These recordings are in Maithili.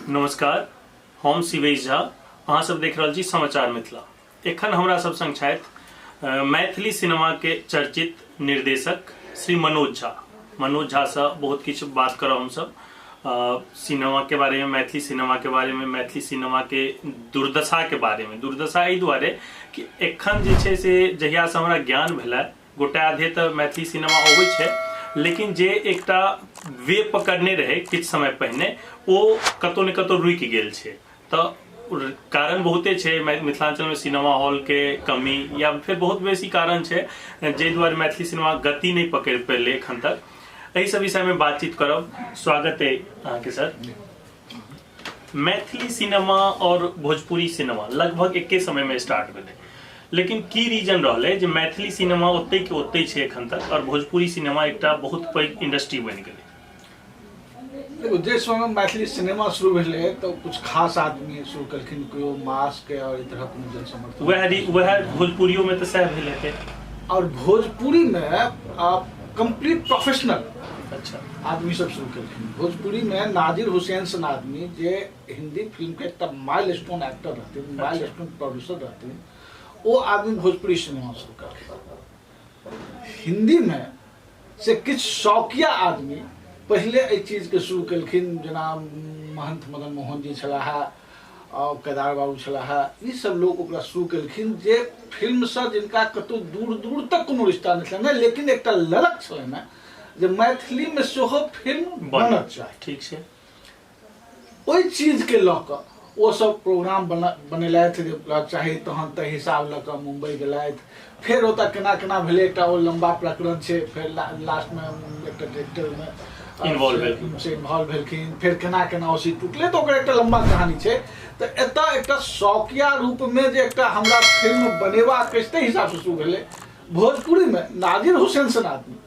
नमस्कार, हम शिवेश झा, अहाँ सब देख रहल छी समाचार मिथिला। एखन हमरा सब संग छथि मैथिली सिनेमा के चर्चित निर्देशक श्री मनोज झा। मनोज झा से बहुत किछु बात करब हमसब सिनेमा के बारे में, मैथिली सिनेमा के बारे में, मैथिली सिनेमा के दुर्दशा के बारे में। दुर्दशा एहि दुआरे कि एखन जे छै से जहिया से हमरा ज्ञान भेलै गोटे आधे तऽ मैथिली सिनेमा अबै छै, लेकिन जे एकटा वे पकड़ने रहै किछु समय पहिने ओ कतौ ने कतौ रुकि गेल छै। तऽ कारण बहुते छै, मिथिलांचल में सिनेमा हॉल के कमी या फिर बहुत बेसी कारण छै जाहि दुआरे मैथिली सिनेमा गति नहि पकड़ि पेलै एखन तक। एहि सब विषय में बातचीत करब। स्वागत है अहाँके सर। मैथिली सिनेमा और भोजपुरी सिनेमा लगभग एके समय में स्टार्ट भेलै, लेकिन की रीजन रहलै जे मैथिली सिनेमा ओते के ओते छै एखन तक और भोजपुरी सिनेमा एकटा बहुत पैघ इंडस्ट्री बनि गेलै? देखो, जे समय में मैथिली सिनेमा शुरू भेलै तऽ कुछ खास आदमी शुरू केलखिन, केओ मास के और एहि तरहक कोनो जन समर्थन। वएह भोजपुरियो में तऽ सएह भेल हेतै। और भोजपुरी में कंप्लीट प्रोफेशनल आदमी सब शुरू केलखिन। भोजपुरी में नाजिर हुसैन सन आदमी जे हिंदी फिल्म के एकटा माइल स्टोन एक्टर रहथिन, माइल स्टोन प्रोड्यूसर रहथिन, ओ आदमी भोजपुरी सिनेमा शुरू केलखिन। हिंदी में से किछु शौकिया आदमी पहिले एहि चीजके शुरू केलखिन, जेना महंत मदन मोहन जी छलाह और केदार बाबू छलाह, ई सब लोग ओकरा शुरू केलखिन जे फिल्मसँ जिनका कतहु दूर दूर तक कोनो रिश्ता नहि छलनि, लेकिन एकटा ललक छलनि जे मैथिलीमे सेहो फिल्म बनक चाही। ठीक छै। ओहि चीजके लऽ कऽ ओ सब प्रोग्राम बनेलथि जे चाही, तहन ताहि हिसाब लऽ कऽ मुम्बई गेलथि। फेर ओतऽ केना केना भेलै एकटा ओ लम्बा प्रकरण छै। फेर लास्टमे एकटा डायरेक्टरमे इन्वॉल्व भेलखिन, से इन्वॉल्व भेलखिन, फेर केना केना ओ सीट टूटलै, तऽ ओकर एकटा लम्बा कहानी छै। तऽ एतऽ एकटा शौकिया रूपमे जे एकटा हमरा फिल्म बनेबाक अछि ताहि हिसाबसँ शुरू भेलै। भोजपुरीमे नाजिर हुसैन सन आदमी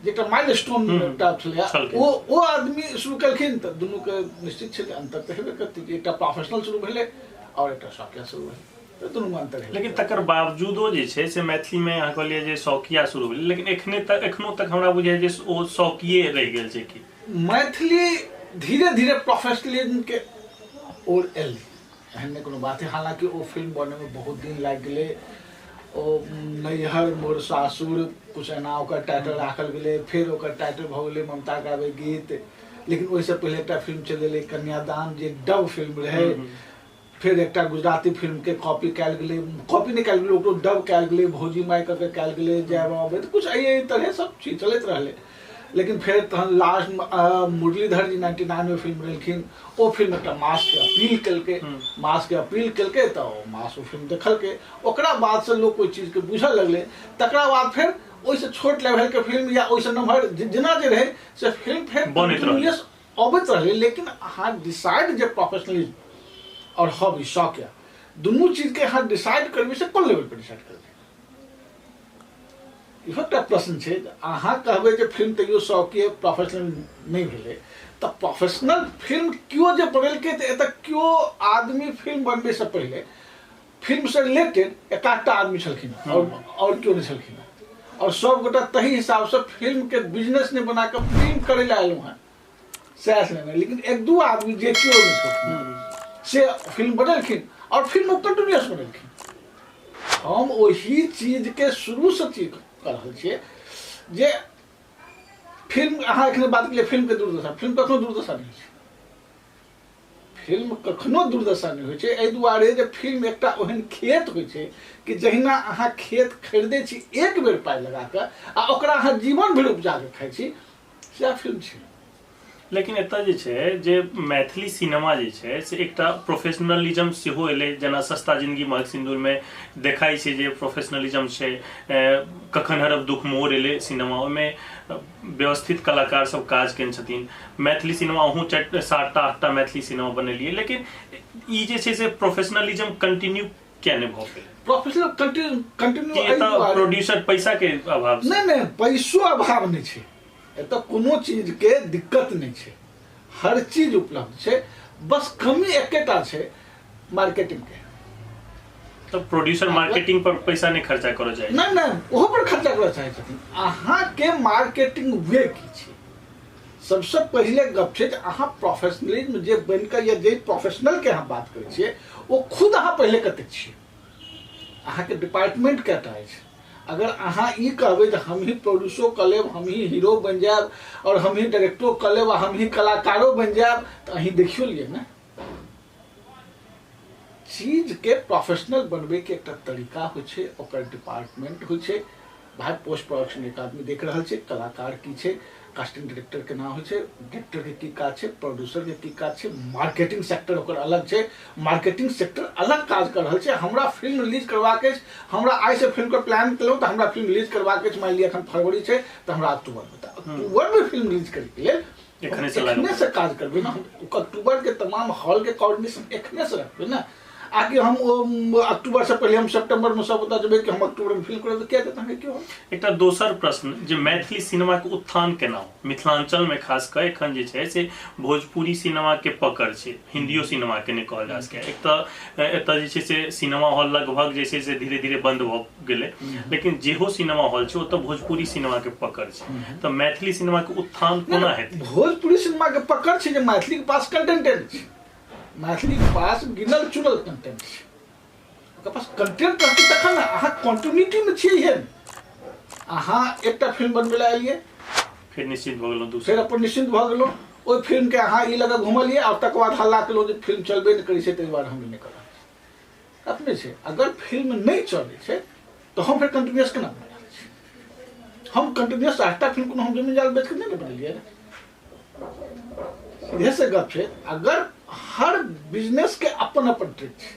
जे एकटा माइल स्टोन एकटा छलैए, ओ आदमी शुरू केलखिन, तऽ दुनूके निश्चित छै जे अन्तर तऽ हेबे करतै कि एकटा प्रोफेशनल शुरू भेलै आओर एकटा शौकिया शुरू भेलै, तऽ दुनूमे अन्तर हेबे। लेकिन तकर बावजूदो जे छै से मैथिलीमे अहाँ कहलियै जे शौकिया शुरू भेलै, लेकिन एखने तक एखनो तक हमरा बुझाइ जे ओ शौकिए रहि गेल छै कि मैथिली धीरे धीरे प्रोफेशनलिज्मके ओर एलै, एहन नहि कोनो बात है। हालांकि ओ फिल्म बनैमे बहुत दिन लागि गेलै। ओ नैहर मोर सासुर कुछ एना ओकर टाइटल राखल गेलै, फेर ओकर टाइटल भऽ गेलै ममता गाबै गीत। लेकिन ओहिसँ पहिले एकटा फिल्म चलि एलै कन्यादान, जे डब फिल्म रहै। फेर एकटा गुजराती फिल्मके कॉपी कयल गेलै, कॉपी नहि कयल गेलै, ओकरो डब कयल गेलै, भौजी माय कऽ के कयल गेलै, जय बाबा, तऽ कुछ एहि तरहे सब चीज चलैत रहलै। लेकिन फेर तहन लास्टमे मुरलीधर जी 99 मे फिल्म बनेलखिन, ओ फिल्म एकटा मासके अपील केलकै, मासके अपील केलकै तऽ ओ मास ओ फिल्म देखलकै। ओकरा बादसँ लोक ओहि चीजके बुझऽ लगलै। तकरा बाद फेर ओहिसँ छोट लेवलके फिल्म या ओहिसँ नमहर जेना जे रहै से फिल्म फेर बनैत रहलै, कंटिन्यूअस अबैत रहलै। लेकिन अहाँ डिसाइड जे प्रोफेशनलिज्म और हॉबी शौक या दुनू चीजके अहाँ डिसाइड करबै से कोन लेवल पर डिसाइड करबै, इहो एकटा प्रश्न छै। अहाँ कहबै जे फिल्म तैयो शौकीय प्रोफेशनल नहि भेलै, तऽ प्रोफेशनल फिल्म केओ जे बनेलकै तऽ एतऽ केओ आदमी फिल्म बनबैसँ पहिले फिल्मसँ रिलेटेड एकाधटा आदमी छलखिन हँ और केओ नहि छलखिन हँ, और सब गोटा तही हिसाबसँ फिल्मके बिजनेस नहि बना कऽ फिल्म करै लए एलहुँ हँ सएह छलै ने। लेकिन एक दू आदमी जे केओ नहि छलखिन से फिल्म बनेलखिन और फिल्म ओ कंटिन्यूअस बनेलखिन। हम ओही चीजके शुरूसँ चीज कऽ रहल छियै जे फिल्म अहाँ एखने बात केलियै फिल्मके दुर्दशा, फिल्म कखनो दुर्दशा नहि होइ छै, फिल्म कखनो दुर्दशा नहि होइ छै। एहि दुआरे जे फिल्म एकटा ओहन खेत होइ छै कि जहिना अहाँ खेत खरीदै छी एक बेर पाइ लगा कऽ आ ओकरा अहाँ जीवन भरि उपजा कऽ खाइ छी, सएह फिल्म छै। लेकिन एतऽ जे छै जे मैथिली सिनेमा जे छै से एकटा प्रोफेशनलिज्म सेहो एलै, जेना सस्ता जिंदगी महग सिन्दूरमे देखाइ छै जे प्रोफेशनलिज्म छै। कखन हरब दुख मोर एलै सिनेमा, ओहिमे व्यवस्थित कलाकार सब काज केने छथिन। मैथिली सिनेमा अहूँ चारि 7टा 8टा मैथिली सिनेमा बनेलियै, लेकिन ई जे छै से प्रोफेशनलिज्म कंटिन्यू किया नहि भऽ गेलै? प्रोफेशनल कंटिन्यू एतऽ प्रोड्यूसर पैसा के अभाव? नहि नहि, पैसो अभाव नहि छै एतऽ, कोनो चीजके दिक्कत नहि छै, हर चीज उपलब्ध छै, बस कमी एकेटा छै मार्केटिंगके। तऽ प्रोड्यूसर मार्केटिंग पर पैसा नहि खर्चा करऽ चाहै? नहि नहि, ओहो पर खर्चा करऽ चाहै छथिन। अहाँके मार्केटिंग वे की छै? सबसँ पहिले गप छै जे अहाँ प्रोफेशनलिज्म जे बनि कऽ या जे प्रोफेशनलके अहाँ बात करै छियै ओ खुद अहाँ पहिले कतेक छियै, अहाँके डिपार्टमेंट कएटा अछि। अगर अहाँ ई कहबै जे हमही प्रोड्यूसो कऽ लेब, हमही हीरो बनि जायब और हमही डायरेक्टरो कऽ लेब आ हमही कलाकारो बनि जायब, तऽ अहीं देखियो लिअ ने। चीजके प्रोफेशनल बनबैके एकटा तरीका होइ छै, ओकर डिपार्टमेंट होइ छै। भाय पोस्ट प्रोडक्शन एक आदमी देख रहल छै, कलाकार की छै, कास्टिंग डायरेक्टर केना होइ छै, डायरेक्टरके की काज छै, प्रोड्यूसरके की काज छै, मार्केटिंग सेक्टर ओकर अलग छै, मार्केटिंग सेक्टर अलग काज कर रहल छै। हमरा फिल्म रिलीज करबाक अछि, हमरा आइसँ फिल्मके प्लान केलहुँ तऽ हमरा फिल्म रिलीज करबाक अछि, मानि लिअ एखन फरवरी छै तऽ हमरा अक्टूबरमे, तऽ अक्टूबरमे फिल्म रिलीज करैके लेल एखने से एखने से काज करबै ने। हम अक्टूबर के तमाम हॉल के कोऑर्डिनेशन एखने से रखबै ने, आकि हम ओ अक्टूबर से पहिले हम सितंबर में सब बता देबै कि हम अक्टूबर में फिल्म करब, किया देता है क्यों। एकटा दोसर प्रश्न जे मैथिली सिनेमा के उत्थान केना हो मिथिलांचल में, खास कऽ एखन जे छै से भोजपुरी सिनेमा के पकड़ छै, हिंदियो सिनेमा के नहि कहल जा सकैए। एक तऽ एतऽ जे छै से सिनेमा हॉल लगभग जे छै से धीरे धीरे बंद भऽ गेलै, लेकिन जेहो सिनेमा हॉल छै ओतऽ भोजपुरी सिनेमा के पकड़ छै, तऽ मैथिली सिनेमा के उत्थान कोना हेतै? भोजपुरी सिनेमा के पकड़ छै जे मैथिली के पास कंटेंट नहि छै, मैथिली के पास गिनल चुनल कंटेंट छै, ओकर पास कंटेंट रहतै तखन ने। अहाँ कंटिन्यूटी में छियै, अहाँ एकटा फिल्म बनबै लए एलियै, फेर निश्चिंत भऽ गेलहुँ, फेर अपन निश्चिंत भऽ गेलहुँ, ओहि फिल्म के अहाँ ई लग घुमलियै और तकर बाद हल्ला केलहुँ जे फिल्म चलबे नहि करै छै, ताहि दुआरे हम ई नहि करब। अपने छै, अगर फिल्म नहि चलै छै तऽ हम फेर कंटिन्यूस केना बना रहल छी? हम कंटिन्यूस 8टा फिल्म कोनो हम जमीन जाल बेच कऽ नहि ने बनेलियै। सीधे से गप छै, अगर हर बिजनेस के अपन अपन ट्रिक छै।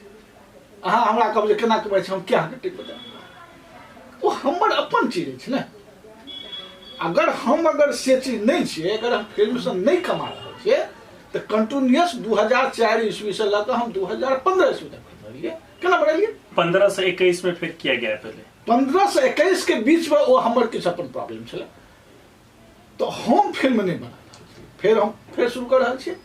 अहाँ हमरा कहब जे केना कमाइ छै, हम किया अहाँके ट्रिक बतायब? ओ हमर अपन चीज अछि ने। अगर हम अगर से चीज नहि छियै, अगर हम फिल्मसँ नहि कमा रहल छियै, तऽ कंटिन्यूस 2004 ईस्वीसँ लऽ कऽ हम 2015 ईस्वी तक बनेलियै। केना बनेलियै? 15 से 21 में फेर किया गैप एलै? 15 से 21 के बीच में ओ हमर किछु अपन प्रॉब्लम छलै, तऽ हम फिल्म नहि बना रहल छी। फेर हम फेर शुरू कऽ रहल छियै,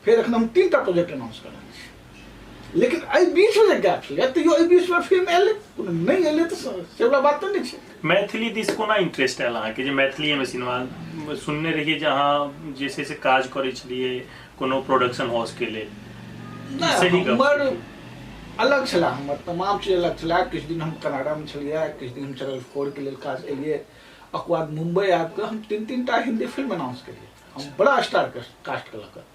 फेर एखन हम 3टा प्रोजेक्ट अनाउंस कऽ रहल छी, लेकिन एहि बीचमे जे गैप छलै तैयो एहि बीचमे फिल्म एलै, कोनो नहि एलै तऽ से वला बात तऽ नहि छै। मैथिली दिस कोना इंटरेस्ट आयल अहाँके जे मैथिलीमे सिनेमा? सुनने रहियै जे अहाँ जे छै से काज करै छलियै कोनो प्रोडक्शन हाउस के लेल। नहि, हमर अलग छलै, हमर तमाम चीज अलग छलै। किछु दिन हम कनाडामे छलियै, किछु दिन हम चैनल 4 के लेल काज केलियै, ओकर बाद मुम्बई आबि कऽ हम 3-3टा हिंदी फिल्म अनाउंस केलियै। हम बड़ा स्टार कास्ट के लऽ कऽ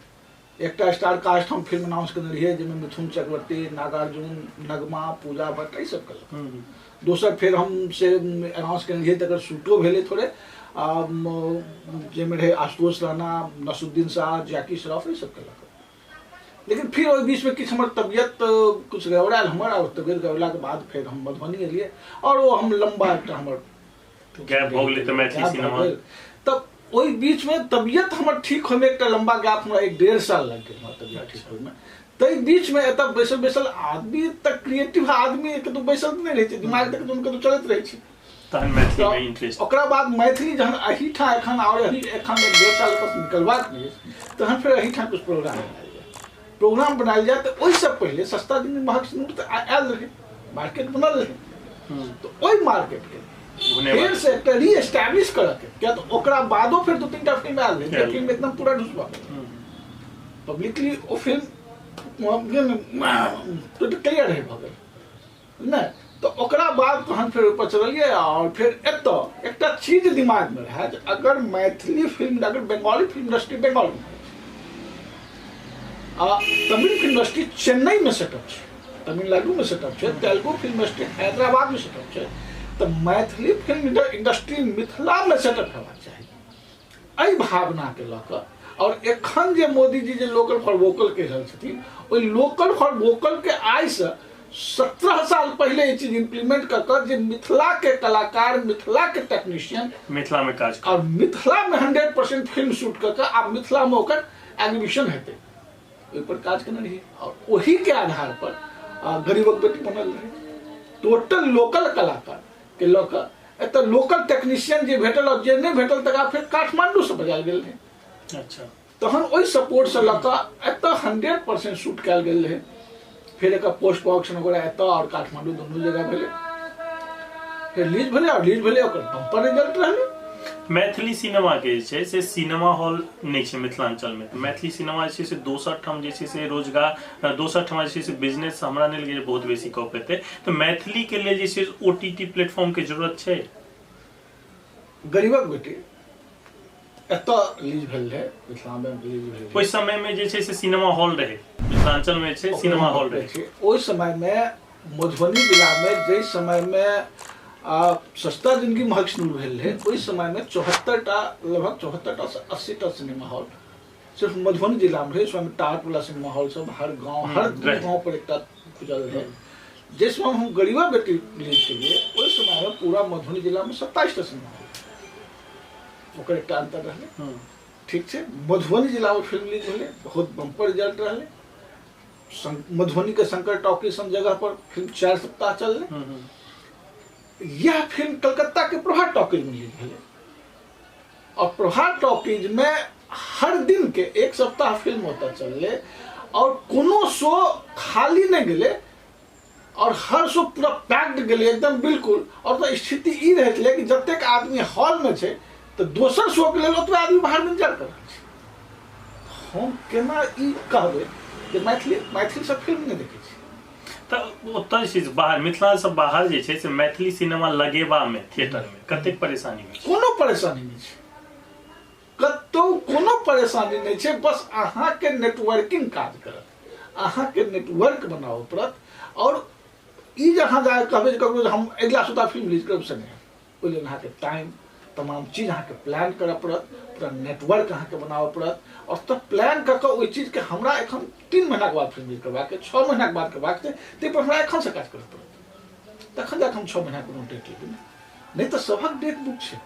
एकटा स्टार कास्ट हम फिल्म अनाउंस केने रहियै, जाहिमे मिथुन चक्रवर्ती, नागार्जुन, नगमा, पूजा भट्ट एहि सब के लऽ कऽ। दोसर फेर हम से अनाउंस केने रहियै, तकर शूटो भेलै थोड़े, जाहिमे रहै आशुतोष राणा, नसरुद्दीन शाह, जैकी श्रॉफ, एहि सबके लऽ कऽ। लेकिन फिर ओहि बीचमे किछु हमर तबियत किछु गड़बड़ायल हमर, आ तबियत गड़बड़ाके बाद फेर हम मधुबनी एलियै और ओ हम लम्बा एकटा हमर गैप भऽ गेलै। तऽ मैथिली सिनेमा तब ओहि बीचमे तबियत हमर ठीक होइमे एकटा लम्बा गैप हमरा 1-1.5 साल लागि गेल हमरा तबियत ठीक होइमे। ताहि बीचमे एतऽ बैसल बैसल आदमी तऽ क्रिएटिव आदमी कतौ बैसल नहि रहै छै, दिमाग तऽ कतौ कतौ चलैत रहै छै। तहन मैथिली में इंटरेस्ट। ओकरा बाद मैथिली जहन एहिठाम एखन और एखन 1-1.5 साल बस निकलबाक नहि अछि, तहन फेर एहिठाम किछु प्रोग्राम बनायल जाय। प्रोग्राम बनायल जाय तऽ ओहिसँ पहिले सस्ता दिन महग सिन्दूर तऽ आयल रहै, मार्केट बनल रहै, तऽ ओहि मार्केटके फेर से एकटा रीएस्टैब्लिश करऽके, किया तऽ ओकरा बादो फेर 2-3टा फिल्म आयल रहै, जे फिल्म एकदम पूरा ढुसबा पब्लिकली ओ फिल्म क्लियर रहै भऽ गेल नहि। तऽ ओकरा बाद तहन फेर ओहिपर चललियै। और फेर एतऽ एकटा चीज दिमागमे रहै जे अगर मैथिली फिल्म, अगर बंगाली फिल्म इंडस्ट्री बंगालमे आ तमिल फिल्म इंडस्ट्री चेन्नईमे सेटअप छै, तमिलनाडुमे सेटअप छै, तेलुगु फिल्म इंडस्ट्री हैदराबादमे सेटअप छै, तऽ मैथिली फिल्म इंडस्ट्री मिथिलामे सेटअप हेबाक चाही, एहि भावनाके लऽ कऽ। और एखन जे मोदीजी जे लोकल फॉर वोकल कहि रहल छथिन, ओहि लोकल फॉर वोकल के आइसँ 17 साल पहिले ई चीज इम्प्लीमेंट कऽ कऽ जे मिथिला के कलाकार, मिथिला के टेक्नीशियन मिथिला में काज और मिथिला में 100% फिल्म शूट कऽ कऽ आ मिथिला में ओकर एग्जीबिशन हेतै, ओहि पर काज केने रहियै। और ओही के आधार पर गरीबक बेटी बनल रहै, टोटल लोकल कलाकार के लऽ कऽ एतऽ लोकल टेक्नीशियन जे भेटल और जे नहि भेटल तकरा फेर काठमांडू से बजायल गेल रहै। अच्छा। तहन ओहि सपोर्ट से लऽ कऽ एतऽ 100% शूट कयल गेल रहै। फेर एकर पोस्ट प्रोडक्शन वगैरह एतऽ और काठमांडू दुनू जगह भेलै, फेर रिलीज भेलै और रिलीज भेलै, ओकर बम्पर रिजल्ट रहलै। मैथिली सिनेमा के जे छै से सिनेमा हॉल नहि छै मिथिलांचल में। मैथिली सिनेमा जे छै से दोसर ठाम जे छै से रोजगार, दोसर ठाम जे छै से बिजनेस हमरा नहि लगैए बहुत बेसी कऽ पेतै। तऽ मैथिली के लेल जे छै OTT platform के जरूरत छै। गरीबक बेटी एतऽ रिलीज भेल रहै, मिथिला में रिलीज भेल रहै। ओहि समय में जे छै से सिनेमा हॉल रहै, मिथिलांचल में छै सिनेमा हॉल रहै। ओहि समय में मधुबनी जिला में जाहि समय में सस्ता जिंदगी महग शुरू भेल रहै, ओहि समय में 74टा, लगभग 74टा से 80टा सिनेमा हॉल सिर्फ मधुबनी जिला में रहै। ओहि समय टाट वाला सिनेमा हॉल सब हर गाँव, हर गाँव पर एकटा खुजल रहै। जिस समय हम गरीबा बेटी रिलीज केलिए ओहि समय में पूरा मधुबनी जिला में 27टा सिनेमा हॉल, ओकर एकटा अंतर रहलै। ठीक छै, मधुबनी जिला में फिल्म रिलीज भेलै, बहुत बम्पर रिजल्ट रहलै। मधुबनी के शंकर टॉकी सन जगह पर फिल्म 4 सप्ताह चललै। यह फिल्म कलकत्ता के प्रभात टॉकीज में रिलीज भेलै और प्रभात टॉकीज में हर दिन के 1 सप्ताह फिल्म होता चललै और कोनो शो खाली नहीं गेलै और हर शो पूरा पैक्ड गेलै एकदम बिल्कुल। और तो स्थिति ई रहै छलै कि जतेक आदमी हॉल में छै तो दोसर शो के लेल ओतबे आदमी बाहर में इंतजार कर रहल छै। हम केना ई कहबै जे मैथिली मैथिली सब फिल्म नहि देखै छै। तऽ ओतऽ जे छै बाहर, मिथिला से बाहर जे छै से मैथिली सिनेमा लगेबा में थिएटर में कतेक परेशानी होइ छै? कोनो परेशानी नहि छै, कतौ कोनो परेशानी नहि छै। बस अहाँके नेटवर्किंग काज करत, अहाँके नेटवर्क बनाबऽ पड़त। और ई जे अहाँ जा कहबै जे ककरो हम अगिला सप्ताह फिल्म रिलीज करब से नहि, ओहि लेल अहाँके टाइम तमाम चीज अहाँके प्लान करऽ पड़त, पूरा नेटवर्क अहाँके बनाबऽ पड़त। और तब प्लान कऽ कऽ ओहि चीजके हमरा एखन 3 महीनाके बाद फिल्म रिलीज करबाक छै, 6 महीनाके बाद करबाक छै, ताहिपर हमरा एखनसँ काज करऽ पड़त, तखन जाकऽ हम 6 महीनाके कोनो डेट लेबै। नहि तऽ सभक डेट बुक छै।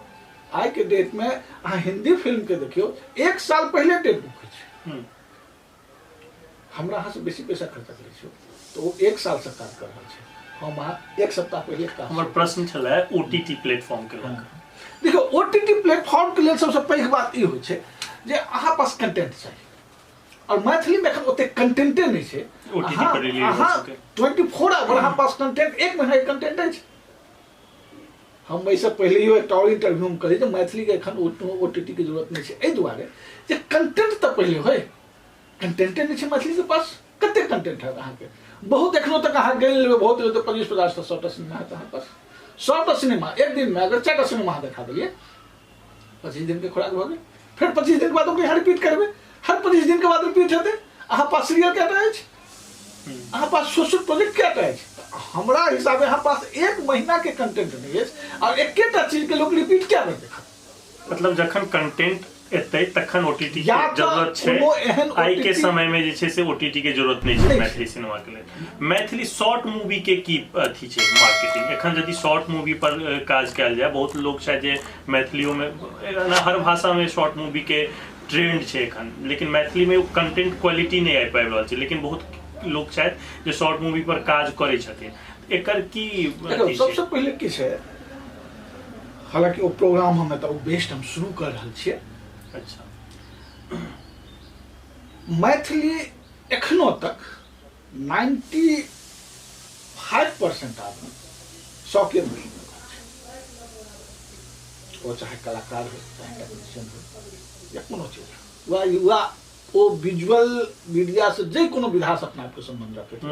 आइके डेटमे अहाँ हिंदी फिल्मके देखियौ, 1 साल पहिले डेट बुक होइ छै। हमरा अहाँसँ बेसी पैसा खर्चा करै छियौ तऽ ओ 1 सालसँ काज कऽ रहल छै, हम अहाँ 1 सप्ताह पहिले काज। हमर प्रश्न छलै OTT platform के लऽ कऽ। देखियौ, OTT platform के लेल सबसँ पैघ बात ई होइ छै जे अहाँ पास कंटेंट चाही और मैथिली में एखन ओतेक कंटेंटे नहि छै। OTT पर रिलीज हो सके। 24 आवर अहाँ पास कंटेंट, 1 महीना के कंटेंट अछि। हम एहिसँ पहिलेयो एकटा और इंटरव्यू में कहलियै जे मैथिली के एखन OTT के जरूरत नहि छै, एहि दुआरे जे कंटेंट तऽ पहिले होइ, कंटेंटे नहि छै मैथिली के पास। कते कंटेंट हैत अहाँके? बहुत एखनो तक अहाँ गिन लेबै, बहुत तऽ 25-50 100टा सिनेमा हैत अहाँ पास। 100टा सिनेमा एक दिन में अगर 4टा सिनेमा अहाँ देखा देलियै, 25 दिन के खुराक भऽ गेल। फेर 25 दिन के बाद ओकरे अहाँ रिपीट करबै, हर 25 दिन के बाद रिपीट हेतै। अहाँ पास सीरियल कएटा अछि, अहाँ पास सोशल प्रोजेक्ट कएटा अछि? हमरा हिसाबे अहाँ पास 1 महीना के कंटेंट नहि अछि और एकेटा चीज के लोक रिपीट किया बेर देखत? मतलब जखन कंटेंट एतै तखन OTT के जरूरत छै। आइ के समय में जे छै से OTT के जरूरत नहि छै मैथिली सिनेमा के लेल। मैथिली शॉर्ट मूवी के की अथी छै मार्केटिंग? एखन यदि शॉर्ट मूवी पर काज कयल जाय, बहुत लोग शायद जे मैथिलियो में, हर भाषा में शॉर्ट मूवी के ट्रेंड छै एखन, लेकिन मैथिली में कंटेंट क्वालिटी नहि आबि पाबि रहल छै, लेकिन बहुत लोग छथि जे शॉर्ट मूवी पर काज करै छथिन, एकर की? सबसँ पहिले की छै, हालांकि ओ प्रोग्राम हम एतऽ बेस्ट हम शुरू कर रहल छियै। अच्छा, मैथिली एखनो तक 95% आदमी शौके में फिल्म छै, ओ चाहे कलाकार हो, चाहे टेक्नीशियन हो, या कोनो चीज हो, वा युवा ओ विजुअल मीडिया से जे कोनो विधा से अपना आपके संबंध रखैत,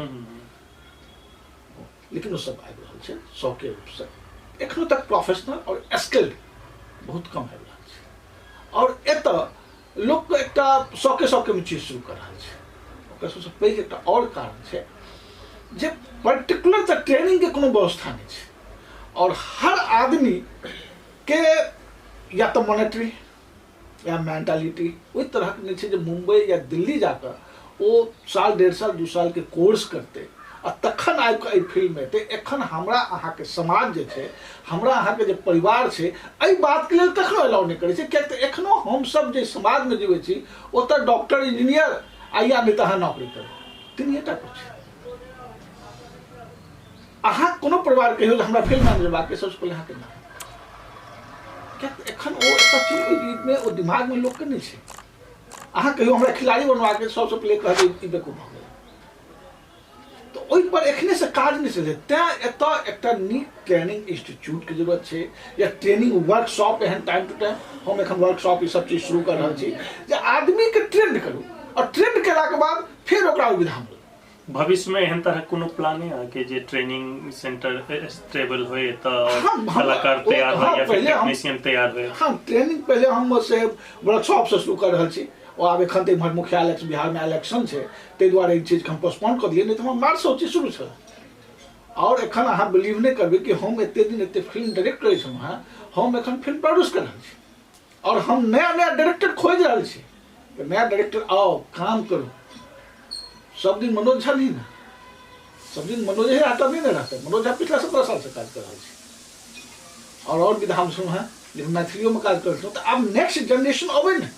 लेकिन ओ सब आबि रहल छै शौके रूपसँ। एखनो तक प्रोफेशनल और स्किल्ड बहुत कम आबि रहल छै और एतऽ लोक एकटा शौके शौके में चीज शुरू कर रहल छै। ओकर सबसँ पैघ एकटा और कारण छै जे पर्टिकुलर तऽ ट्रेनिंग के कोनो व्यवस्था नहि छै और हर आदमी के या तऽ मोनेटरी या मेंटालिटी ओहि तरहक नहि छै जे मुंबई या दिल्ली जाकऽ ओ साल 1.5 साल 2 साल के कोर्स करतै आ तखन आबि कऽ एहि फील्डमे एतै। एखन हमरा अहाँके समाज जे छै, हमरा अहाँके जे परिवार छै, एहि बातके लेल कखनो अलाउ नहि करै छै, किएक तऽ एखनो हमसब जे समाजमे जीबै छी ओतऽ डॉक्टर, इंजीनियर आ या नहि तऽ अहाँ नौकरी करू, तीनिएटा कुछ। अहाँ कोनो परिवार कहियौ जे हमरा फिल्ममे जेबाक सबसँ पहिले अहाँके नाम, किएक तऽ एखन ओ एकटा चीज ओहि ओ दिमागमे लोकके नहि छै। अहाँ कहियौ हमरा खिलाड़ी बनबाक, सबसँ पहिले कहबै ई बेवकूफ भऽ गेल। तऽ ओहिपर एखनेसँ काज नहि चलै। तैँ एतऽ एकटा नीक ट्रेनिंग इंस्टीट्यूटके जरूरत छै या ट्रेनिंग वर्कशॉप। एहन टाइम टू टाइम हम एखन वर्कशॉप ई सब चीज शुरू कऽ रहल छी जे आदमीके ट्रेंड करू आओर ट्रेंड केलाके बाद फेर ओकरा ओहि विधामे। भविष्य में एहन तरह कोनो प्लान है अहाँके जे ट्रेनिंग सेंटर स्टेबल होय तऽ कलाकार तैयार होय या फिर टेक्नीशियन तैयार होय? हाँ, ट्रेनिंग पहिले हम से वर्कशॉप से शुरू कर रहल छी। ओ आब एखन तऽ इम्हर मुख्य इलेक्शन, बिहारमे इलेक्शन छै, ताहि दुआरे ई चीजके हम पोस्टपोन कऽ दियै, नहि तऽ हमर मार्चसँ ओ चीज शुरू छल। आओर एखन अहाँ बिलीव नहि करबै कि हम एते दिन एते फिल्म डायरेक्ट करै छलहुँ हेँ, हम एखन फिल्म प्रोड्यूस कर रहल छी आओर हम नया नया डायरेक्टर खोजि रहल छी। नया डायरेक्टर आओ, काम करू। सब दिन मनोज झा नहीं ना, सब दिन मनोज ही आता नहीं ना रहता। मनोज झा पिछला 17 साल से काज कर रहल छी और विधान सुन है, लेकिन मैथिलियों में काज कर छलहुँ। तऽ आब नेक्स्ट जनरेशन अबै ने,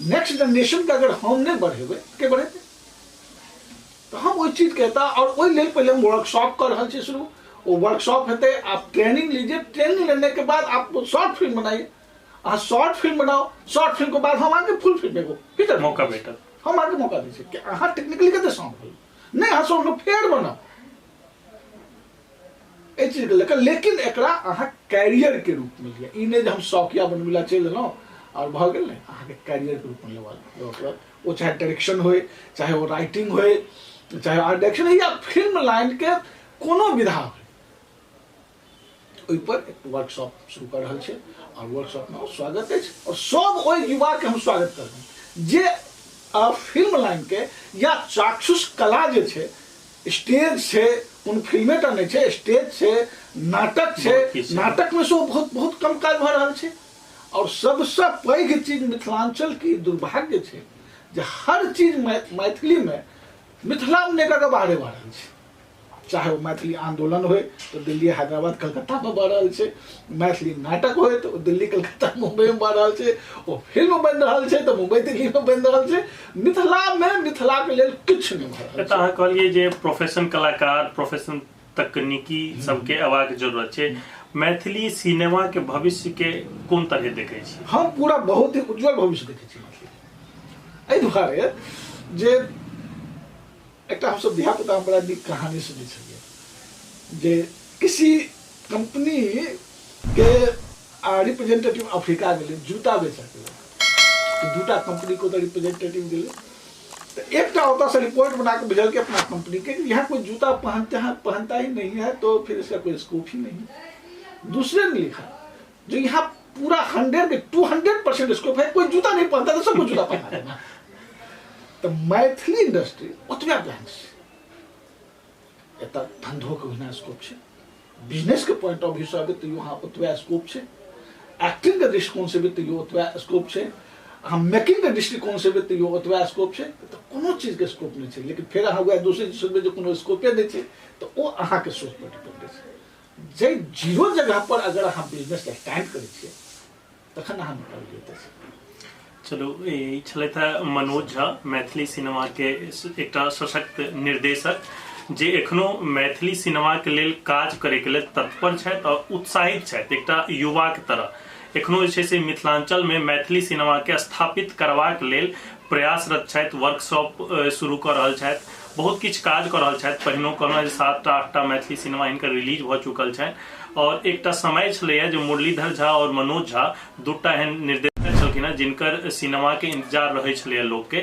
नेक्स्ट जनरेशन के अगर हम नहीं बढ़ेबै के बढ़ेतै? तऽ हम ओहि चीजके एतऽ और ओहि लेल पहिले हम वर्कशॉप कर रहल छी शुरू। वो वर्कशॉप हेतै, आप ट्रेनिंग लीजिए, ट्रेनिंग लेने के बाद आप शॉर्ट फिल्म बनाइए। अहाँ शॉर्ट फिल्म बनाओ, शॉर्ट फिल्म के बाद हम अहाँके फुल फिल्म एगो फीचर मौका भेटत। हम अहाँके मौका दै छी कि अहाँ टेक्निकली कते साउंड भेल नहि, अहाँ साउंड फेर बनाओ एहि चीजके लऽ कऽ। लेकिन एकरा अहाँ कैरियर के रूप में लिअ, ई नहि जे हम शौकिया बनबै लए चलि एलहुँ आओर भऽ गेल। नहि, अहाँके कैरियर के रूप में लेबऽ पड़त। ओ चाहे डायरेक्शन होय, चाहे ओ राइटिंग होय, चाहे आर्ट डायरेक्शन या फिल्म लाइन के कोनो विधा होय, ओहिपर एक वर्कशॉप शुरू कऽ रहल छै आओर वर्कशॉपमे स्वागत अछि। आओर सब ओहि युवाके हम स्वागत करबै जे फिल्म लाइनके या चाक्षुष कला जे छै, स्टेज छै, कोनो फिल्मे टा नहि छै, स्टेज छै, नाटक छै, नाटकमे सेहो बहुत बहुत कम काज भऽ रहल छै। आओर सबसँ पैघ चीज मिथिलाञ्चलके ई दुर्भाग्य छै जे हर चीज मैथिलीमे मिथिलामे नहि कऽ बाहरे भऽ रहल छै। चाहे ओ मैथिली आंदोलन होय तो दिल्ली, हैदराबाद, कलकत्ता में भऽ रहल छै, मैथिली नाटक होय तो दिल्ली, कलकत्ता, मुंबई में भऽ रहल छै, ओ फिल्म बनि रहल छै तऽ मुंबई, दिल्ली में बनि रहल छै। मिथिला में मिथिला के लेल किछु नहि भऽ रहल छै। अहाँ कहलियै जे प्रोफेशन कलाकार, प्रोफेशन तकनीकी सबके अयबाक जरूरत छै। मैथिली सिनेमा के भविष्य के कोन तरह देखै छी? हम पूरा बहुत ही उज्जवल भविष्य देखै छी मैथिली। एहि दुआरे जे एकटा हमसब धियापुता बड़ा नीक कहानी सुनै छलियै जे किसी कंपनी के रिप्रेजेंटेटिव अफ्रीका गेलै जूता बेचऽके लेल। तऽ दूटा कंपनी के ओतऽ रिप्रेजेंटेटिव गेलै, तऽ एकटा ओतऽसँ रिपोर्ट बना के भेजलकै अपना कंपनी के, यहाँ कोई जूता पहनते हैं, पहनता ही नहीं है, तो फिर इसका कोई स्कोप ही नहीं। दूसरे ने लिखा जो यहाँ पूरा 100 के 200% स्कोप है, कोई जूता नहीं पहनता तो सबको जूता पहना देना। तऽ मैथिली इंडस्ट्री ओतबे ब्रांच छै, एतऽ धंधोके ओहिना स्कोप छै, बिजनेसके पॉइंट ऑफ व्यू से अबै तैयो अहाँ ओतबे स्कोप छै, एक्टिंगके दृष्टिकोणसँ अबै तैयो ओतबे स्कोप छै, अहाँ मेकिंगके दृष्टिकोणसँ अबै तैयो ओतबे स्कोप छै। तऽ कोनो चीजके स्कोप नहि छै। लेकिन फेर अहाँ वएह दोसर चीज सोचबै जे कोनो स्कोपे नहि छै, तऽ ओ अहाँके सोच पर डिपेंड छै। जाहि जीरो जगह पर अगर अहाँ बिजनेस स्टैंड करै छियै तखन अहाँ निकल जेतै। चलू, ई छलथि हे मनोज झा, मैथिली सिनेमा के एकटा सशक्त निर्देशक जे एखनो मैथिली सिनेमा के लेल काज करे के लेल तत्पर छथि और उत्साहित छथि। एकटा युवा के तरह एखनो जे छै से मिथिलांचल में मैथिली सिनेमा के स्थापित करबाक लेल प्रयासरत छथि, वर्कशॉप शुरू कऽ रहल छथि, बहुत किछु काज कऽ रहल छथि। पहिनो कहलहुँ जे 7टा 8टा मैथिली सिनेमा हिनकर रिलीज भऽ चुकल छनि। और एकटा समय छलैया जे मुरलीधर झा और मनोज झा दूटा एहन निर्देशक छलखिन हेँ जिनकर सिनेमा के इंतजार रहै छलैया लोकके।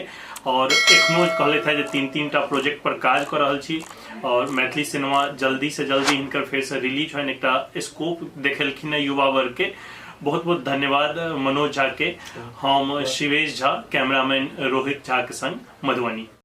और एखनो कहलथि हेँ जे 3-3 टा प्रोजेक्ट पर काज कऽ रहल छी और मैथिली सिनेमा जल्दी से जल्दी हिनकर फेरसँ रिलीज होइन, एकटा स्कोप देखेलखिन हेँ युवा वर्ग के। बहुत बहुत धन्यवाद मनोज झा के। हम शिवेश झा, कैमरामैन रोहित झा के संग, मधुबनी।